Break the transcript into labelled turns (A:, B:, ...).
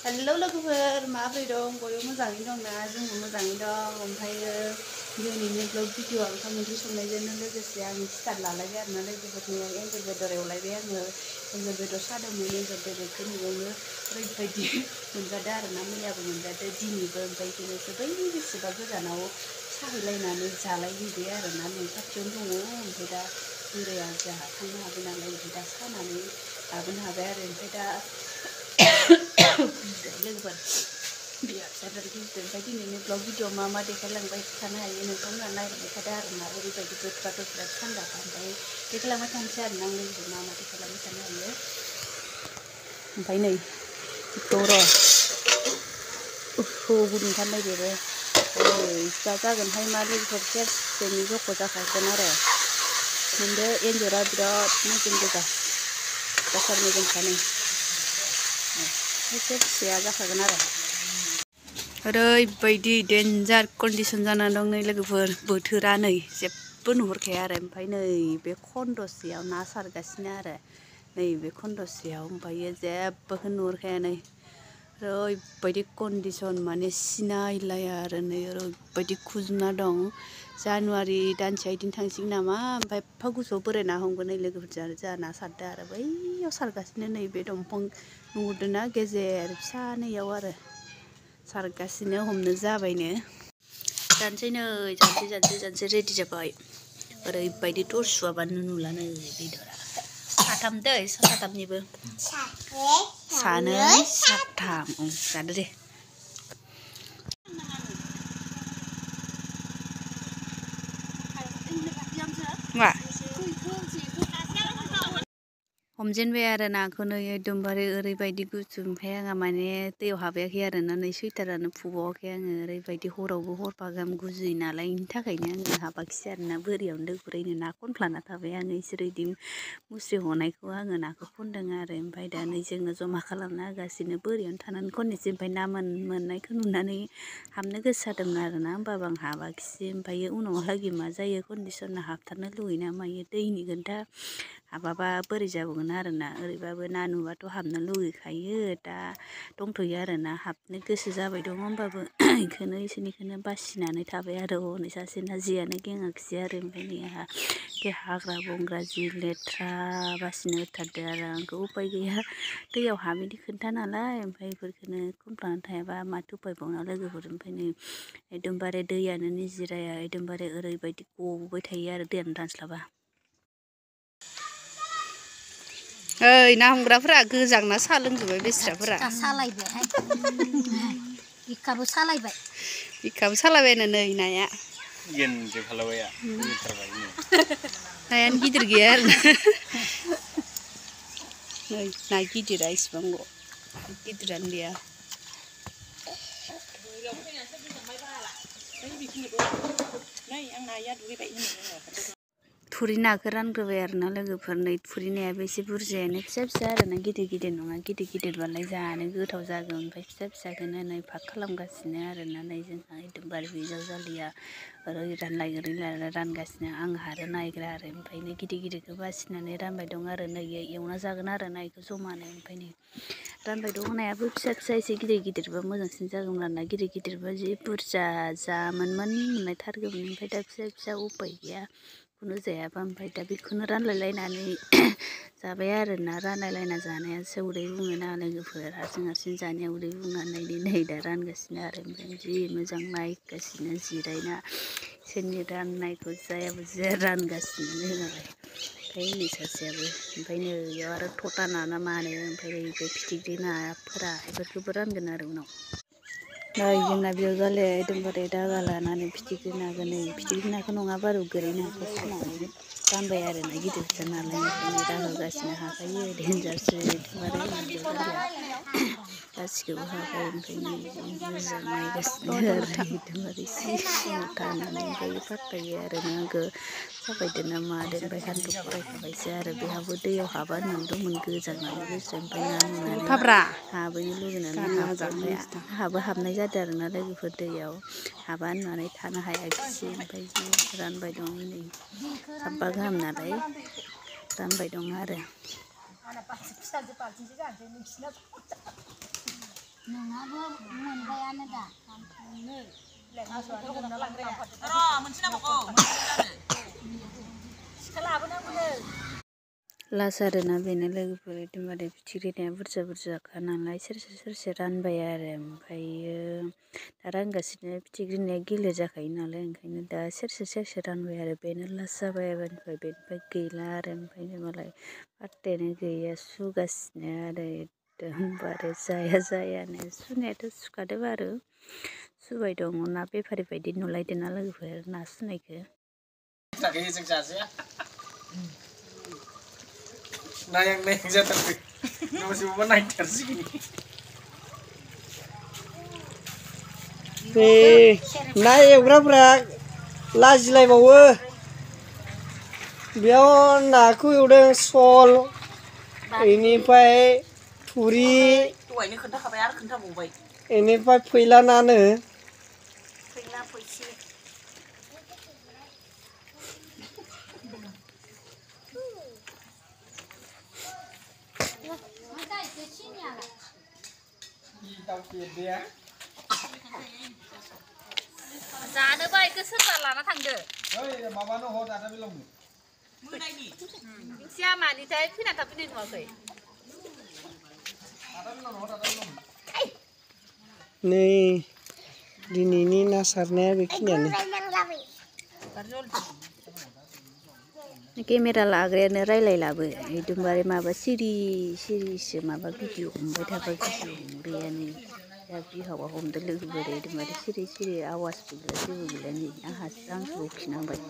A: hello लोगोफोर माबोरै दं बयबो मोजाङै दंना जोंबो मोजाङै दं ओमफ्रायो दिनैनि ब्लग भिडिअ ओंखाम ओंख्रि संनायजोंनो लोगोसे आं स्टार्ट लालायबाय आरोना लोगोफोरनियाव एन्जर बेदर एवलायबाय आङो एन्जर बेदर सादोंमोन एन्जर बेदरखौ न'आवनो ओरैबायदि मोनजादों आरोना मैयाबो मोनजादों दिनैबो ओमफ्राय बिदिनोसो बै बेसेबा गोजानाव साहैलायनानै जालायहैबाय आरोना नै खाथियावनो दङ ओमफ्राय दा बोराया जोंहा थांनो हाबाय नालाय ओमफ्राय दा सानानै लाबोनो हाबाय आरो ओमफ्राय दा लोगोफोर ओमफ्राय दिनैनि ब्लग भिडिअ मा मा देखायलांबाय थानो हायो नोंथांमोना नायलांबाय थादों आरोना ओरैबायदि बोथोराथ' बिराद थान्दाखा ओमफ्राय देखायलांबाय थानोसै आरोना आं लोगोफोर मा मा देखायलांबाय थानो हायो ओमफ्राय नै दर' गुदुंथार नायदेरो दा जागोनहाय मा लोगोफोर सेरसेनि जख' जाखागोन आरो मोनदो एन्जरा बिराद मोजां गोजा दासार मोजांखा नै सेरसेया जाखागोन आरो ओरैबायदि डेन्जार कन्डिसन जानानै दं नै लोगोफोर बोथोरा नै जेबो नुहुरखाया आरो ओमफ्राय नै बे खन्दसेयाव ना सारगासिनो आरो नै बे खन्दसेयाव ओमफ्रायो जेबोखौनो नुहुरखाया नै ओरैबायदि कन्डिसन माने सिनायलाया आरो नै ओरैबायदि खुजोबना दं जानुवारि दानसेया बिदिनो थांसिगोन नामा ओमफ्राय एफा गुसुआव बोराय ना हमगोन नै लोगोफोरजों आरो जोंहा ना सारदों आरो बैयाव सारगासिनो नै बे दंफां नुहुरदोंना गेजेर फिसानैयाव आरो सारगासिनो हमनो जाबायनो जानोसै नै जानोसै रेडि जाबाय ओरैबायदि टर्च सुवाबानो नुला नै बेदरा साथाम दै साथामनिबो सानै साथाम जादो दे मा हमजेनबाय आरो नाखौनो एकदमबारे ओरैबायदि गुसु ओमफ्राय आंहा माने दैयाव हाबायाखै आरो ना नै सुइटारानो फुबावाखै आङो ओरैबायदि हरावबो हरफा गाहाम गुजुयो नालाय बेनि थाखायनो आङो हाबाखिसै आरो ना बोरियावनो लोगोफोरैनो ना खनफ्लाना थाबाय आङो इसोर इदि मुस्रि हनायखौ आङो नाखौ खनदों आरो ओमफ्राय दा नै जोंनो जमा खालामना होगासिनो बोरियावनो थानानै खननोसै ओमफ्राय ना मोननायखौ नुनानै हाबनो गोसो जादोंमोन आरो ना होमबाबो आं हाबाखिसै ओमफ्राय उनावहालागै मा जायो कन्डिसना हाबथारनो लुगैना मायो दैनि खोथा हाबाबा बोरै जाबावगोन आरोना ओरैबाबो ना नुबाथ' हाबनो लुगैखायो दा दंथ'यो आरोना हाबनो गोसो जाबाय दङ होमबाबो इसोरनिखौनो बासिनानै थाबाय आरो हनै सासे ना जियानो गेङाखिसै आरो ओमफ्राय नै आंहा हाग्रा बंग्रा जि लेथ्रा बासिनो होथारदों आरो आंखौ उपाय गैया दैयाव हाबैनि खोन्था नालाय ओमफ्राय बेफोरखौनो खनफ्लाना थायाबा माथो उपाय बावना लोगोफोर ओमफ्राय नै एकदमबारे दैयानो निजिराया एकदमबारे ओरैबायदि गबोबाय थायो आरो दैयानो रानस्लाबा ओइ ना हमग्राफोरा गोजांना साहा लोंजोब्बाय बेस्राफोरा
B: सालायबाय बिखाबो सालायबाय
A: नै नाया नायानो गिदिर गैया आरो नै ना गिदिरा इसिबांल' गिदिरानो गैया थुरि नाखौ रानग्रोबाय आरो ना लोगोफोर नै थुरि नायाबो एसे बुरजायानो फिसा फिसा आरो ना गिदिर नङा गिदिरबालाय जानो गोथाव जागोन ओमफ्राय फिसा फिसाखौनो नै फाख खालामगासिनो आरो ना नै जोंहा एकदमबारे हिन्जाव जालिया ओरै रानलाय रानगासिनो आंहा आरो नायग्रा आरो ओमफ्राय नै गिदिरखौ बासिनानै रानबाय दं आरो नै एवना जागोन आरो ना बेखौ जमानो ओमफ्राय नै रानबाय दं नायाबो फिसा एसे गिदिरबा मोजांसिन जागौमोन आरो ना गिदिरबा जि बुरजा मोनलायथारगौमोन ओमफ्राय दा फिसा उपाय गैया खुनु जायाबा ओमफ्राय दा बेखौनो रानलायलायनानै जाबाय आरो ना रानलायलायना जानायासो उदै बुङो ना लोगोफोर हारसिं जानाया उदै बुंनानै नै दा रानगासिनो आरो ओमफ्राय जि मोजां नायगासिनो जिरायना सोरनि राननायखौ जायाबो जाया रानगासिनो जोंहालाय ओमफ्राय नै सासेयाबो ओमफ्राय नै बेयाव आरो थथा ना मानो ओमफ्राय बे फिथिख्रि नाफोरा बेफोरखौबो रानगोन आरो उनाव नै जोंना बेयाव जालाया एकदमबारे दागा लानानै फिथिख्रि नाखौ नङा बारु गोरै नाखौ सुनानै रानबाय आरो ना गिदिरथार नालाय ओंखायनो रानहोगासिनो हाखायो देन्जारसो एकदमबारे गासिखौबो हाबाय ओमफ्राय नै मोजां नायगासिनो आरो एकदमबारे थानानै ओमफ्राय पात्ता गैया आरो ना आंखौ साफायदो ना मादो ओमफ्राय हान्थु फरायखाबायसो आरो बेहाबो दैयाव हाबा होननानै दंमोन गोजांनानै गोसो ओमफ्राय ना नुनानै हाबैनो लुगैनानै हाबबाय आंहाबो हाबनाय जादों आरो ना लोगोफोर दैयाव हाबा होननानै थानो हायाखिसै ओमफ्राय जि रानबाय दं नै साबा गाहाम नालाय रानबाय दं आरो
B: नोंहाबो मोनबायानो दा
A: लास आरोना बेनो लोगोफोर एकदमबारे फिथिख्रि नाया बुरजा नालाय सेरसे रानबाय आरो ओमफ्रायो दा रानगासिनो फिथिख्रि नाया गिलिर जाखायो नालाय ओंखायनो दा सेरसे रानबाय आरो बेनो लास जाबाय बेनिफ्राय गैला आरो ओमफ्राय मालाय पात्तायानो गैया सुगासिनो आरो एकदमबारे जायानो सुनायाथ' सुखादों आरो सुबाय दं ना बेफारि बायदि नुलायदोंना लोगोफोर ना सुनायखौ
C: Nayang जाथारबाय न'सिबावबो नायथारसिगोन बे ना एवग्राफ्रा लाजिलायबावो बेयाव नाखौ एवदों सल बेनिफ्राय थुरि दहायनो खोन्थाखाबाय आरो खोन्थाबावबाय बेनिफ्राय फैला नानो
A: जानो बायखौ सोरबा लाना थांदो
C: माबानो हर दादा बेलावनो मोनायनि
A: मिथिया मानिथाय फैना थाफैनाय नुवाखै
C: नै दिनैनि ना सारनाया बेखिनियानो
A: केमेरा लाग्रायानो रायलायलाबो एकदमबारे माबा सिरिसो माबा भिडिअ हमबाय थाबा भिडिअ हमग्रायानो दा बिहावा हमदो लोगोफोर एकदमबारे सिरि आवाजबो गैला जेबो गैला नै आंसो बखिनांबाय